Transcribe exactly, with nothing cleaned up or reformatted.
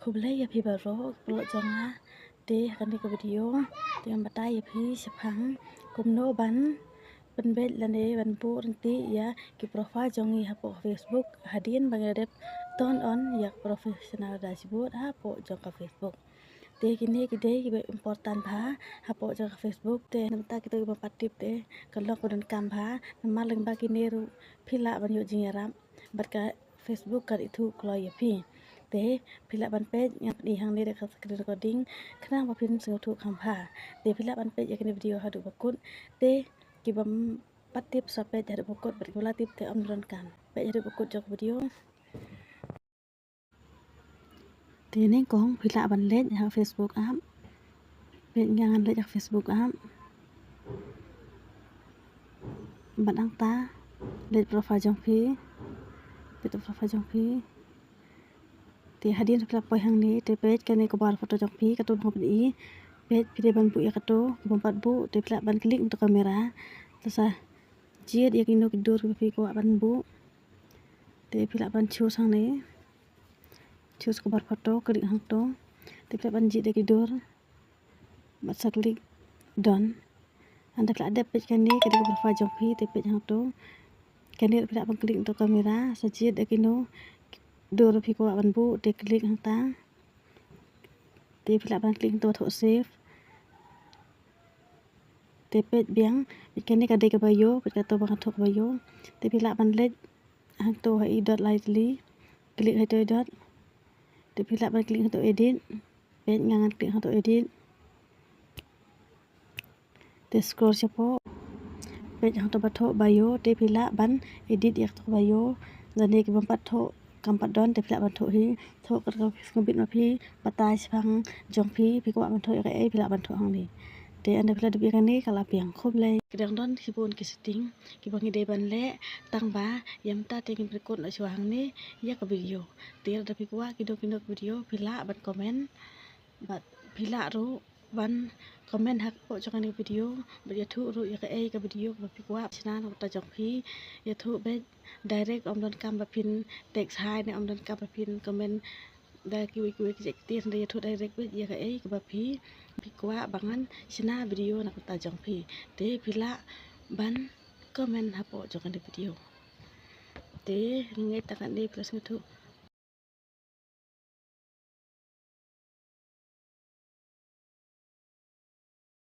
Khublei ïa phi baroh ki paralok jong nga. Te ha kane ka video te ngan batai ïa phi shaphang kumno ban pynbeit lane ban buh ryntih ïa ki profile jong ngi hapoh Facebook hadien ba ngi la dep turn on ïa ka professional dashboard hapoh jong ka Facebook. Te kine ki dei kiba important bha hapoh jong ka Facebook. Te na bynta kito kiba pat tip te ka long kaba donkam bha, namar lyngba kine ruh phi lah ban ïoh jingïarap bad ka Facebook kan ithuh kloi ïa phi. Te phi lah ban peit, ngan pyni hangne da ka screen recording khnang ba phin sngewthuh kham bha. Te phi lah ban peit ïa kane video haduh ba kut. Te kiba pat tip sa peit haduh ba kut, bad kiba la tip te ym donkam. Peit haduh ba kut jong ka video. Te nyngkong phi lah ban leit ha Facebook app. Peit, nga ngan leit ha Facebook app. Bad hangta leit profile jong phi. Peit profile jong phi. Te hadien phi lah poi hangne, te peit kane ka cover photo jong phi, kato nga pyni. Peit phi dei ban buh ïa kato, kaba ym pat buh te phi lah ban click onto camera. Te sa jied ïa kino ki dur kiba phi kwah ban buh. Te phi lah ban choose hangne. Choose cover photo, click hangto. Te phi lah ban jied ïa ki dur bad sa click done. Hangta phi lah dep peit kane, kane ka profile jong phi, te peit hangto. Kane phi lah ban click onto camera, sa jied ïa kino dur phi kwah ban buh, te click hangta. Te phi lah ban click hangto thoh save. Te peit biang, peit kane ka dei ka bio, peit kato ba nga thoh ka bio. Te phi lah ban leit hangto ha i dot lai tylli, click ha i dot. Te phi lah ban click hangto edit. Peit, nga ngan click hangto edit. Te scroll shapoh. Peit hangto ba thoh bio, te phi lah ban edit ïa kato ka bio. Lane kiba ym pat thoh, kam pat don, te phi lah ban thoh hi. Thoh kat ka sngewbit ma phi, batai shaphang jong phi, phi kwah ban thoh ïa kaei, phi lah ban thoh hangne. Te ynda phi la dep ïa kane ka la biang. Khublei. Ki dang don shibun ki setting kiba ngi dei ban leh, tang ba ïa mynta te ngim record noh shuwa hangne ïa ka video. Te lada phi kwah kino kino ki video phi lah ban comment, bad phi lah ruh ban comment hapoh jong kane ka video, bad ïathuh ruh ïa kaei ka video kaba phi kwah shna na ka bynta jong phi. Ïathuh beit direct, ym donkam ba phin text hi ne ym donkam ba phin comment da kiwei kiwei ki jait ktien, da ïathuh direct beit ïa kaei kaba phi, phi kwah ba ngan shna video na ka bynta jong phi. Te phi lah ban comment hapoh jong kane ka video. Te ngeit tang katne, phi la sngewthuh.